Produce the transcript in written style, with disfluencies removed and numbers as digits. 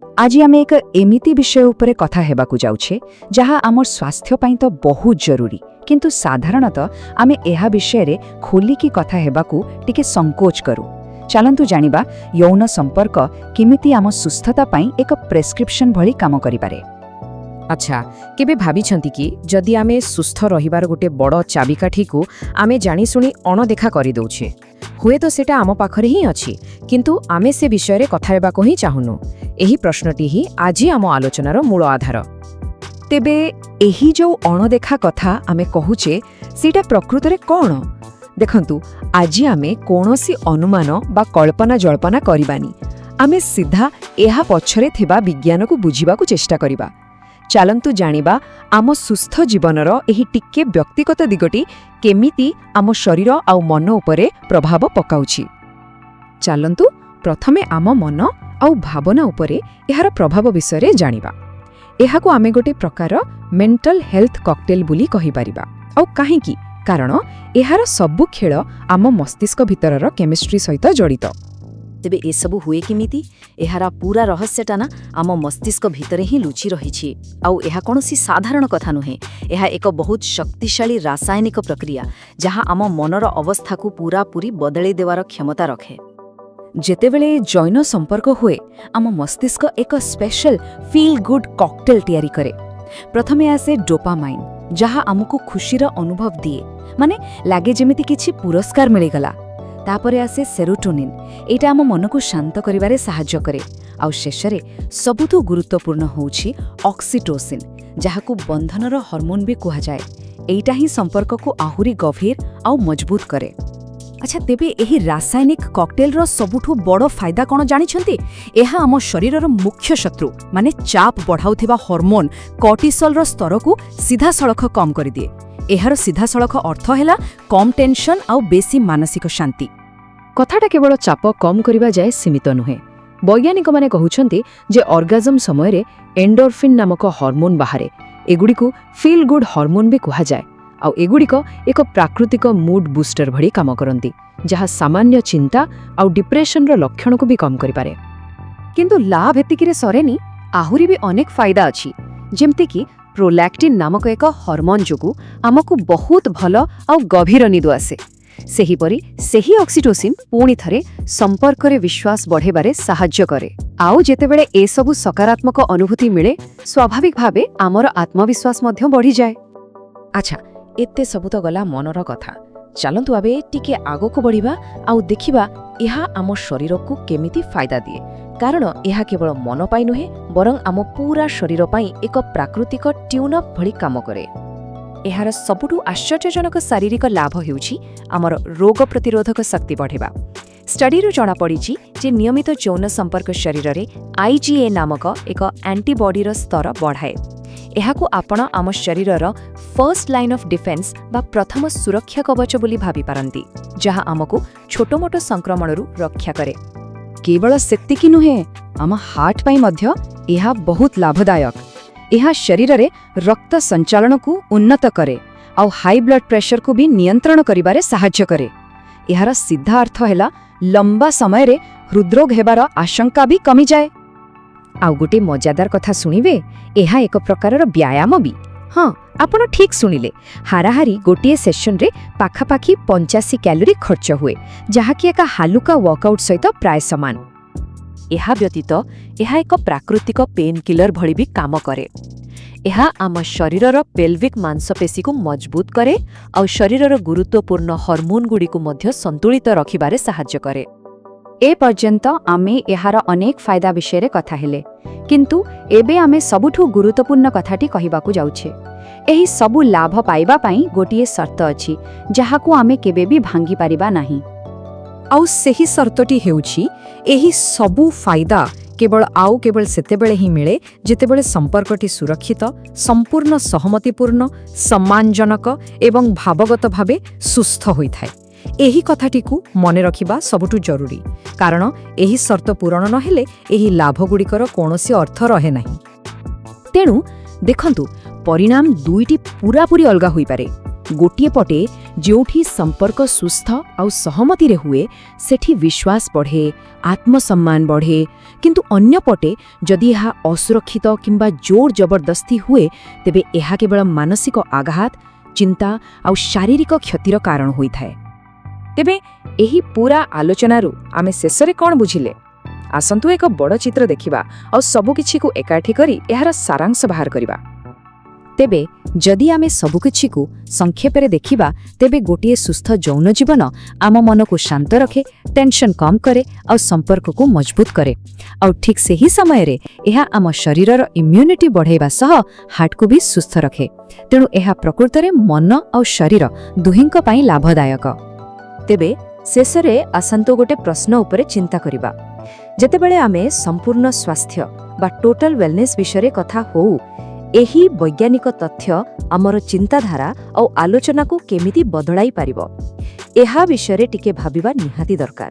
ଆଜି ଆମେ ଏକ ଏମିତି ବିଷୟ ଉପରେ କଥା ହେବାକୁ ଯାଉଛେ, ଯାହା ଆମ ସ୍ୱାସ୍ଥ୍ୟ ପାଇଁ ତ ବହୁତ ଜରୁରୀ, କିନ୍ତୁ ସାଧାରଣତଃ ଆମେ ଏହା ବିଷୟରେ ଖୋଲିକି କଥା ହେବାକୁ ଟିକେ ସଂକୋଚ କରୁ। ଚାଲନ୍ତୁ ଜାଣିବା, ଯୌନ ସମ୍ପର୍କ କେମିତି ଆମ ସୁସ୍ଥତା ପାଇଁ ଏକ ପ୍ରେସ୍କ୍ରିପ୍ସନ୍ ଭଳି କାମ କରିପାରେ। ଆଚ୍ଛା, କେବେ ଭାବିଛନ୍ତି କି, ଯଦି ଆମେ ସୁସ୍ଥ ରହିବାର ଗୋଟେ ବଡ଼ ଚାବିକାଠିକୁ ଆମେ ଜାଣିଶୁଣି ଅଣଦେଖା କରିଦେଉଛେ? ହୁଏତ ସେଟା ଆମ ପାଖରେ ହିଁ ଅଛି, କିନ୍ତୁ ଆମେ ସେ ବିଷୟରେ କଥା ହେବାକୁ ହିଁ ଚାହୁଁନୁ। ଏହି ପ୍ରଶ୍ନଟି ହିଁ ଆଜି ଆମ ଆଲୋଚନାର ମୂଳ ଆଧାର। ତେବେ ଏହି ଯେଉଁ ଅଣଦେଖା କଥା ଆମେ କହୁଛେ, ସେଇଟା ପ୍ରକୃତରେ କ'ଣ? ଦେଖନ୍ତୁ, ଆଜି ଆମେ କୌଣସି ଅନୁମାନ ବା କଳ୍ପନା ଜଳ୍ପନା କରିବାନି। ଆମେ ସିଧା ଏହା ପଛରେ ଥିବା ବିଜ୍ଞାନକୁ ବୁଝିବାକୁ ଚେଷ୍ଟା କରିବା। ଚାଲନ୍ତୁ ଜାଣିବା, ଆମ ସୁସ୍ଥ ଜୀବନର ଏହି ଟିକେ ବ୍ୟକ୍ତିଗତ ଦିଗଟି କେମିତି ଆମ ଶରୀର ଆଉ ମନ ଉପରେ ପ୍ରଭାବ ପକାଉଛି। ଚାଲନ୍ତୁ, ପ୍ରଥମେ ଆମ ମନ ଆଉ ଭାବନା ଉପରେ ଏହାର ପ୍ରଭାବ ବିଷୟରେ ଜାଣିବା। ଏହାକୁ ଆମେ ଗୋଟେ ପ୍ରକାର ମେଣ୍ଟାଲ ହେଲ୍ଥ କକଟେଲ ବୋଲି କହିପାରିବା। ଆଉ କାହିଁକି? କାରଣ ଏହାର ସବୁ ଖେଳ ଆମ ମସ୍ତିଷ୍କ ଭିତରର କେମିଷ୍ଟ୍ରି ସହିତ ଜଡ଼ିତ। ତେବେ ଏସବୁ ହୁଏ କେମିତି? ଏହାର ପୁରା ରହସ୍ୟଟା ନା ଆମ ମସ୍ତିଷ୍କ ଭିତରେ ହିଁ ଲୁଚି ରହିଛି। ଆଉ ଏହା କୌଣସି ସାଧାରଣ କଥା ନୁହେଁ। ଏହା ଏକ ବହୁତ ଶକ୍ତିଶାଳୀ ରାସାୟନିକ ପ୍ରକ୍ରିୟା, ଯାହା ଆମ ମନର ଅବସ୍ଥାକୁ ପୂରାପୂରି ବଦଳେଇ ଦେବାର କ୍ଷମତା ରଖେ। ଯେତେବେଳେ ଯୌନ ସମ୍ପର୍କ ହୁଏ, ଆମ ମସ୍ତିଷ୍କ ଏକ ସ୍ପେଶାଲ ଫିଲ୍ ଗୁଡ୍ କକଟେଲ ତିଆରି କରେ। ପ୍ରଥମେ ଆସେ ଡୋପାମାଇନ୍, ଯାହା ଆମକୁ ଖୁସିର ଅନୁଭବ ଦିଏ, ମାନେ ଲାଗେ ଯେମିତି କିଛି ପୁରସ୍କାର ମିଳିଗଲା। ତାପରେ ଆସେ ସେରୋଟୋନିନ୍। ଏଇଟା ଆମ ମନକୁ ଶାନ୍ତ କରିବାରେ ସାହାଯ୍ୟ କରେ। ଆଉ ଶେଷରେ ସବୁଠୁ ଗୁରୁତ୍ୱପୂର୍ଣ୍ଣ ହେଉଛି ଅକ୍ସିଟୋସିନ୍, ଯାହାକୁ ବନ୍ଧନର ହରମୋନ୍ ବି କୁହାଯାଏ। ଏଇଟା ହିଁ ସମ୍ପର୍କକୁ ଆହୁରି ଗଭୀର ଆଉ ମଜବୁତ କରେ। ଆଚ୍ଛା, ତେବେ ଏହି ରାସାୟନିକ କକଟେଲର ସବୁଠୁ ବଡ଼ ଫାଇଦା କ'ଣ ଜାଣିଛନ୍ତି? ଏହା ଆମ ଶରୀରର ମୁଖ୍ୟ ଶତ୍ରୁ, ମାନେ ଚାପ ବଢ଼ାଉଥିବା ହରମୋନ୍ କର୍ଟିସଲର ସ୍ତରକୁ ସିଧାସଳଖ କମ୍ କରିଦିଏ। ଏହାର ସିଧାସଳଖ ଅର୍ଥ ହେଲା କମ୍ ଟେନସନ୍ ଆଉ ବେଶୀ ମାନସିକ ଶାନ୍ତି। କଥାଟା କେବଳ ଚାପ କମ୍ କରିବା ଯାଏ ସୀମିତ ନୁହେଁ। ବୈଜ୍ଞାନିକମାନେ କହୁଛନ୍ତି ଯେ ଅର୍ଗାଜମ୍ ସମୟରେ ଏଣ୍ଡୋରଫିନ୍ ନାମକ ହରମୋନ୍ ବାହାରେ। ଏଗୁଡ଼ିକୁ ଫିଲ୍ ଗୁଡ୍ ହରମୋନ୍ ବି କୁହାଯାଏ। ଆଉ ଏଗୁଡ଼ିକ ଏକ ପ୍ରାକୃତିକ ମୁଡ୍ ବୁଷ୍ଟର ଭଳି କାମ କରନ୍ତି, ଯାହା ସାମାନ୍ୟ ଚିନ୍ତା ଆଉ ଡିପ୍ରେସନର ଲକ୍ଷଣକୁ ବି କମ୍ କରିପାରେ। କିନ୍ତୁ ଲାଭ ଏତିକିରେ ସରେନି। ଆହୁରି ବି ଅନେକ ଫାଇଦା ଅଛି, ଯେମିତିକି ପ୍ରୋଲାକ୍ଟିନ୍ ନାମକ ଏକ ହରମୋନ୍ ଯୋଗୁଁ ଆମକୁ ବହୁତ ଭଲ ଆଉ ଗଭୀର ନିଦ ଆସେ। ସେହିପରି ସେହି ଅକ୍ସିଟୋସିନ୍ ପୁଣି ଥରେ ସମ୍ପର୍କରେ ବିଶ୍ୱାସ ବଢ଼େଇବାରେ ସାହାଯ୍ୟ କରେ। ଆଉ ଯେତେବେଳେ ଏସବୁ ସକାରାତ୍ମକ ଅନୁଭୂତି ମିଳେ, ସ୍ୱାଭାବିକ ଭାବେ ଆମର ଆତ୍ମବିଶ୍ୱାସ ମଧ୍ୟ ବଢ଼ିଯାଏ। ଆଚ୍ଛା, ଏତେ ସବୁ ତ ଗଲା ମନର କଥା। ଚାଲନ୍ତୁ, ଏବେ ଟିକେ ଆଗକୁ ବଢ଼ିବା ଆଉ ଦେଖିବା ଏହା ଆମ ଶରୀରକୁ କେମିତି ଫାଇଦା ଦିଏ। କାରଣ ଏହା କେବଳ ମନ ପାଇଁ ନୁହେଁ, ବରଂ ଆମ ପୁରା ଶରୀର ପାଇଁ ଏକ ପ୍ରାକୃତିକ ଟ୍ୟୁନ୍ ଅପ୍ ଭଳି କାମ କରେ। ଏହାର ସବୁଠୁ ଆଶ୍ଚର୍ଯ୍ୟଜନକ ଶାରୀରିକ ଲାଭ ହେଉଛି ଆମର ରୋଗ ପ୍ରତିରୋଧକ ଶକ୍ତି ବଢ଼ିବା। ଷ୍ଟଡିରୁ ଜଣାପଡ଼ିଛି ଯେ ନିୟମିତ ଯୌନ ସମ୍ପର୍କ ଶରୀରରେ ଆଇଜିଏ ନାମକ ଏକ ଆଣ୍ଟିବଡିର ସ୍ତର ବଢ଼ାଏ। ଏହାକୁ ଆପଣ ଆମ ଶରୀରର ଫର୍ଷ୍ଟ ଲାଇନ୍ ଅଫ୍ ଡିଫେନ୍ସ ବା ପ୍ରଥମ ସୁରକ୍ଷା କବଚ ବୋଲି ଭାବିପାରନ୍ତି, ଯାହା ଆମକୁ ଛୋଟମୋଟ ସଂକ୍ରମଣରୁ ରକ୍ଷା କରେ। କେବଳ ସେତିକି ନୁହେଁ, ଆମ ହାର୍ଟ ପାଇଁ ମଧ୍ୟ ଏହା ବହୁତ ଲାଭଦାୟକ। ଏହା ଶରୀରରେ ରକ୍ତ ସଞ୍ଚାଳନକୁ ଉନ୍ନତ କରେ ଆଉ ହାଇ ବ୍ଲଡ୍ ପ୍ରେସରକୁ ବି ନିୟନ୍ତ୍ରଣ କରିବାରେ ସାହାଯ୍ୟ କରେ। ଏହାର ସିଧା ଅର୍ଥ ହେଲା, ଲମ୍ବା ସମୟରେ ହୃଦରୋଗ ହେବାର ଆଶଙ୍କା ବି କମିଯାଏ। ଆଉ ଗୋଟେ ମଜାଦାର କଥା ଶୁଣିବେ? ଏହା ଏକ ପ୍ରକାରର ବ୍ୟାୟାମ ବି। ହଁ, ଆପଣ ଠିକ୍ ଶୁଣିଲେ। ହାରାହାରି ଗୋଟିଏ ସେସନରେ ପାଖାପାଖି 85 କ୍ୟାଲୋରି ଖର୍ଚ୍ଚ ହୁଏ, ଯାହାକି ଏକ ହାଲୁକା ୱାର୍କଆଉଟ୍ ସହିତ ପ୍ରାୟ ସମାନ। ଏହା ବ୍ୟତୀତ ଏହା ଏକ ପ୍ରାକୃତିକ ପେନ୍ କିଲର ଭଳି ବି କାମ କରେ। ଏହା ଆମ ଶରୀରର ପେଲଭିକ୍ ମାଂସପେଶୀକୁ ମଜବୁତ କରେ ଆଉ ଶରୀରର ଗୁରୁତ୍ୱପୂର୍ଣ୍ଣ ହରମୋନ୍ଗୁଡ଼ିକୁ ମଧ୍ୟ ସନ୍ତୁଳିତ ରଖିବାରେ ସାହାଯ୍ୟ କରେ। ଏ ପର୍ଯ୍ୟନ୍ତ ଆମେ ଏହାର ଅନେକ ଫାଇଦା ବିଷୟରେ କଥା ହେଲେ, କିନ୍ତୁ ଏବେ ଆମେ ସବୁଠୁ ଗୁରୁତ୍ୱପୂର୍ଣ୍ଣ କଥାଟି କହିବାକୁ ଯାଉଛେ। ଏହି ସବୁ ଲାଭ ପାଇବା ପାଇଁ ଗୋଟିଏ ସର୍ତ୍ତ ଅଛି, ଯାହାକୁ ଆମେ କେବେ ବି ଭାଙ୍ଗିପାରିବା ନାହିଁ। ଆଉ ସେହି ସର୍ତ୍ତଟି ହେଉଛି, ଏହି ସବୁ ଫାଇଦା କେବଳ ଆଉ କେବଳ ସେତେବେଳେ ହିଁ ମିଳେ, ଯେତେବେଳେ ସମ୍ପର୍କଟି ସୁରକ୍ଷିତ, ସମ୍ପୂର୍ଣ୍ଣ ସହମତିପୂର୍ଣ୍ଣ, ସମ୍ମାନଜନକ ଏବଂ ଭାବଗତ ଭାବେ ସୁସ୍ଥ ହୋଇଥାଏ। ଏହି କଥାଟିକୁ ମନେ ରଖିବା ସବୁଠୁ ଜରୁରୀ, କାରଣ ଏହି ସର୍ତ୍ତ ପୂରଣ ନହେଲେ ଏହି ଲାଭଗୁଡ଼ିକର କୌଣସି ଅର୍ଥ ରହେ ନାହିଁ। ତେଣୁ ଦେଖନ୍ତୁ, ପରିଣାମ ଦୁଇଟି ପୂରାପୂରି ଅଲଗା ହୋଇପାରେ। ଗୋଟିଏ ପଟେ ଯେଉଁଠି ସମ୍ପର୍କ ସୁସ୍ଥ ଆଉ ସହମତିରେ ହୁଏ, ସେଠି ବିଶ୍ୱାସ ବଢ଼େ, ଆତ୍ମସମ୍ମାନ ବଢ଼େ। କିନ୍ତୁ ଅନ୍ୟପଟେ ଯଦି ଏହା ଅସୁରକ୍ଷିତ କିମ୍ବା ଜୋର ଜବରଦସ୍ତି ହୁଏ, ତେବେ ଏହା କେବଳ ମାନସିକ ଆଘାତ, ଚିନ୍ତା ଆଉ ଶାରୀରିକ କ୍ଷତିର କାରଣ ହୋଇଥାଏ। ତେବେ ଏହି ପୁରା ଆଲୋଚନାରୁ ଆମେ ଶେଷରେ କ'ଣ ବୁଝିଲେ? ଆସନ୍ତୁ ଏକ ବଡ଼ ଚିତ୍ର ଦେଖିବା ଆଉ ସବୁକିଛିକୁ ଏକାଠି କରି ଏହାର ସାରାଂଶ ବାହାର କରିବା। ତେବେ ଯଦି ଆମେ ସବୁକିଛିକୁ ସଂକ୍ଷେପରେ ଦେଖିବା, ତେବେ ଗୋଟିଏ ସୁସ୍ଥ ଯୌନ ଜୀବନ ଆମ ମନକୁ ଶାନ୍ତ ରଖେ, ଟେନସନ୍ କମ୍ କରେ ଆଉ ସମ୍ପର୍କକୁ ମଜବୁତ କରେ। ଆଉ ଠିକ୍ ସେହି ସମୟରେ ଏହା ଆମ ଶରୀରର ଇମ୍ୟୁନିଟି ବଢ଼ାଇବା ସହ ହାର୍ଟକୁ ବି ସୁସ୍ଥ ରଖେ। ତେଣୁ ଏହା ପ୍ରକୃତରେ ମନ ଆଉ ଶରୀର ଦୁହିଁଙ୍କ ପାଇଁ ଲାଭଦାୟକ। ତେବେ ଶେଷରେ ଆସନ୍ତୁ ଗୋଟେ ପ୍ରଶ୍ନ ଉପରେ ଚିନ୍ତା କରିବା। ଯେତେବେଳେ ଆମେ ସମ୍ପୂର୍ଣ୍ଣ ସ୍ୱାସ୍ଥ୍ୟ ବା ଟୋଟାଲ ୱେଲନେସ୍ ବିଷୟରେ କଥା ହଉ, ଏହି ବୈଜ୍ଞାନିକ ତଥ୍ୟ ଆମର ଚିନ୍ତାଧାରା ଆଉ ଆଲୋଚନାକୁ କେମିତି ବଦଳାଇ ପାରିବ, ଏହା ବିଷୟରେ ଟିକେ ଭାବିବା ନିହାତି ଦରକାର।